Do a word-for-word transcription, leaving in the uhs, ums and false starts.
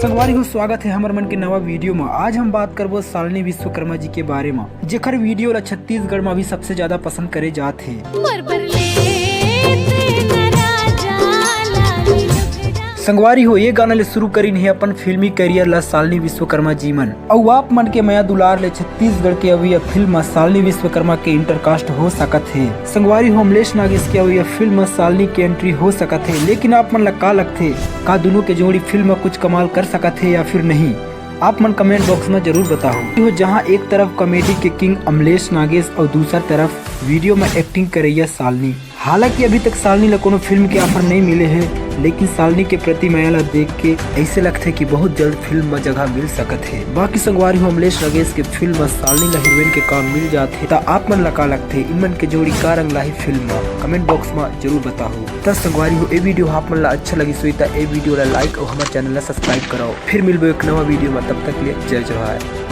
संगवारी हो, स्वागत है हमर मन के नवा वीडियो में। आज हम बात करबो शालिनी विश्वकर्मा जी के बारे में, जेकर वीडियो ला छत्तीसगढ़ में भी सबसे ज्यादा पसंद करे जात हे। संगवारी हो, ये गाना ले शुरू करिन हे अपन फिल्मी करियर ला शालिनी विश्वकर्मा जी मन। अउ आप मन के मया दुलार ले छत्तीसगढ़ के अवइया फिल्म म शालिनी विश्वकर्मा के इंटरकास्ट हो सकत हे। संगवारी हो, अमलेश नागेश के अवइया फिल्म म शालिनी के एंट्री हो सकत हे, लेकिन आप मन ला का लगथे, का दोनों के जोड़ी फिल्म म कुछ कमाल कर सकत हे या फिर नहीं? आप मन कमेंट बॉक्स में जरूर बताओ। हो, जहां एक तरफ कॉमेडी के किंग अमलेश नागेश और दूसर तरफ वीडियो में एक्टिंग करैया शालिनी। हालांकि अभी तक शालिनी ला कोनो फिल्म के ऑफर नहीं मिले हे, लेकिन शालिनी के प्रति मया ला देख के ऐसे लगथे कि बहुत जल्द फिल्म में जगह मिल सकत हे। बाकी संगवारी हो, अमलेश नागेश के फिल्म में शालिनी ला हीरोइन के काम मिल जात हे, त आप मन ला का लगथे, इमन के जोड़ी का रंग लाही फिल्म में? कमेंट बॉक्स में जरूर बताओ। त संगवारी हो, ए वीडियो आप मन ला अच्छा लगिस होही त ए वीडियो ला लाइक और हमारे चैनल ला सब्सक्राइब कराओ। फिर मिलबो एक नवा वीडियो में, तब तक के लिए जय जोहार।